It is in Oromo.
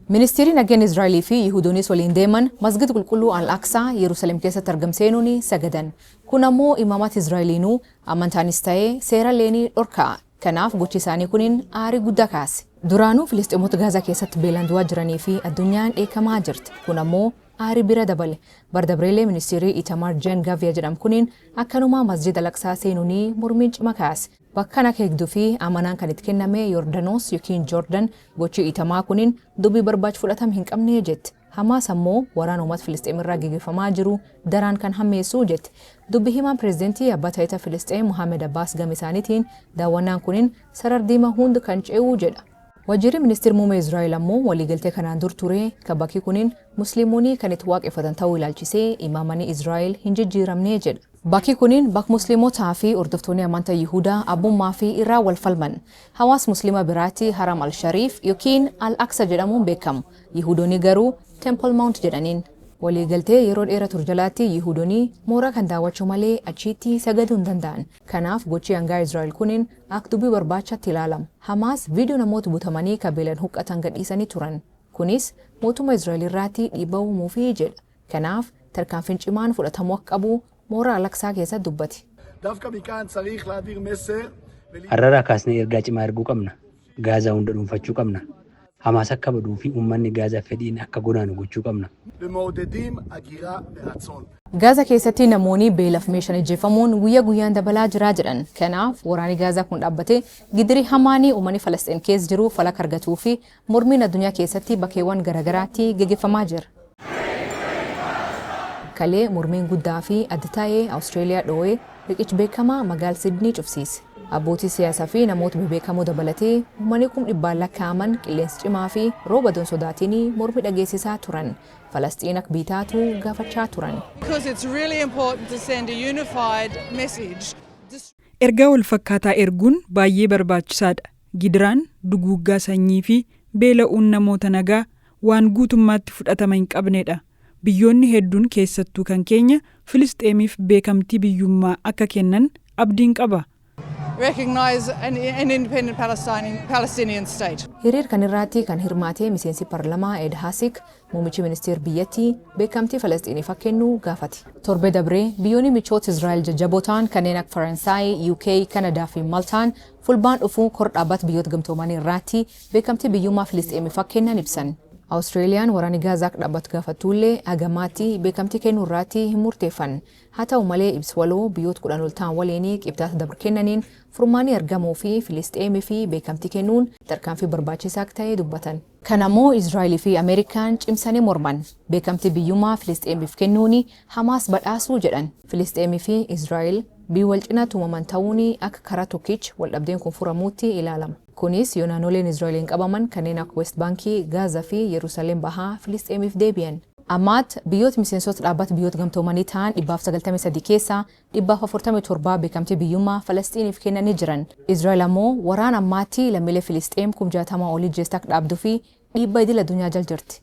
Ministeerri nageenya Israa'elii fi Yihuudoonis waliin deeman Masgida Qulqulluu Al-Aqsaa Yerusaalem keessatti argam seenuun sagadan. Kun ammoo imaamata Israa'eliinuu amantaanis ta'ee seera leenii dhorkaa. Kanaaf gochi isaanii kuniin aarii guddaa kaase. Duraanuu Filisxeemota Gaazaa keessatti beelaan du'aa jiranii fi addunyaan dheekkamaa jirti. Kun ammoo aarii bira dabale. Bardabreelee ministeerri Itamar Ben Gvir jedhamu kuniin akkanuma Masjid Al-Aqsaa seenuunii mormiin cima kaase. Bakka kana eegduu fi amanaan kan itti kenname Yordanos yookiin Jordan gochi Itamaa kuniin dubbii barbaacha fudhatama hin qabne jetti. Hamaas ammoo waraana uummata Filisxeem irraa gaggeeffamaa jiru daraan kan hammeessu jetti. Dubbi himaan pireezidantii abbaa taayitaa Filisxeem Mohaammed Abbaas gama isaaniitiin daawwannaan kuniin sarar diimaa hundi kan ce'uu jedha. Waajjirri ministeera muummee Israa'el ammoo waliigaltee kanaan dur ture kan bakki kuniin musliimoonni kan itti waaqeffatan ta'uu ilaalchisee imaamanii Israa'el hin jijjiiramne jedha. Bakki kuniin bakka musliimotaa fi hordoftoonni amantaa Yihudaa abbummaa fi irraa wal falman. Hawaasa musliima biraatti Haram al-Shariif yookiin Al-Aqsa jedhamuun beekamu. Yihudoonni garuu Temple Mount jedhaniin. Waliigaltee yeroo dheeraa ture jalaatti Yihudoonni mooraa kan daawwachuu malee achitti sagaduu hin danda'an. Kanaaf gochi hangaa Israa'el kuniin akka dubbii barbaachatti ilaalama. Hamaas viidiyoo namoota butamanii kan beelaan huqqatan gadhiisanii turan. Kunis mootummaa Israa'el irratti dhiibbaa uumuufi jedha. Kanaaf tarkaanfiin cimaan fudhatamuu akka qabu mooraa Al-Aqsaa keessatti dubbate. דווקא מכאן צריך להעביר מסר. Har'arraa kaasnee ergaa cimaa erguu qabna. Gaazaa hunda dhuunfachuu qabna. Hamaas akka baduu fi uummanni Gaazaa fedhiin akka godaanu gochuu qabna. ומעודדים הגירה מרצון. Gaazaa keessatti namoonni beelaaf meeshaan ajjeefamuun guyyaa guyyaan dabalaa jiraa jedhan. Kanaaf waraanni Gaazaa kun dhaabbatee gidirii hamaanii uummanni Falasxiin keessa jiru falaka argatuu fi mormiin addunyaa keessatti bakkeewwan garaagaraatti gaggeeffamaa jira. Kalee mormiin guddaa fi adda ta'ee Awustreeliyaa dhoo'ee riqicha beekamaa magaala Sidnii cufsiise. Abbootii siyaasaa fi namoota bebeekamoo dabalatee uummanni 100,000 lakkaa'aman qilleensa cimaa fi rooba don sodaatiin mormii dhageessisaa turan. Falasxiin akka bitaatu gaafachaa turan. Because it's really important to send a unified message. Ergaa wal fakkaataa erguun baay'ee barbaachisaadha. Gidiraan, duguuggaa sanyii fi beela'uun namoota nagaa waan guutummaatti fudhatama hin qabnedha. Biyyoonni hedduun, keessattuu kan keenya, Filisxeemiif beekamtii biyyummaa akka kennan abdiin qaba. Recognise an independent Palestinian state. Hiriir kan irratti kan hirmaate miseensi paarlamaa Ed Husic muummichi ministeera biyyattii beekamtii Falasxiiniif akka kennu gaafate. Torbee dabree biyyoonni michoota Israa'el jajjaboo ta'an kanneen akka Faransaay, UK, Kanadaa fi Maltaan fulbaan dhufuu kor dhaabbata Biyyoota Gamtoomanii irratti beekamtii biyyummaa Filisxeemiif akka kennan ibsan. Awustiraaliyaan waraanni Gaazaa akka dhaabbatu gaafattullee hagamaatti beekamtii kennuu irratti hin murteeffanne. Haa ta'u malee, ibsa waloo biyyoota 10 ol ta'an waliin Qibxata dabre kennaniin furmaanni argamuu fi Filisxeemii fi beekamtii kennuun tarkaanfii barbaachisaa akka ta'e dubbatan. Kanammoo Israa'elii fi Ameerikaan cimsanii morman. Beekamtii biyyummaa Filisxeemiif kennuun Hamaas badhaasuu jedhan. Filisxeemii fi Israa'el biyya wal cinatti uumaman ta'uun akka karaa tokkichi wal dhabdeen kun furamuutti ilaalama. Kunis yoo naannoleen Israa'eliin qabaman kanneen akka West Baankii, Gaazaa fi Yerusaalem Bahaa Filisxeemiif deebi'an. Ammaatti biyyoota miseensota dhaabbata Biyyoota Gamtoomanii ta'an 193 keessaa 147 beekamtii biyyummaa Falasxiiniif kennanii jiran. Israa'el ammoo waraana ammaatti lammiilee Filisxeem 60,000 olii jeesta akka dhaabduu fi dhiibbaa idil addunyaa jala jirti.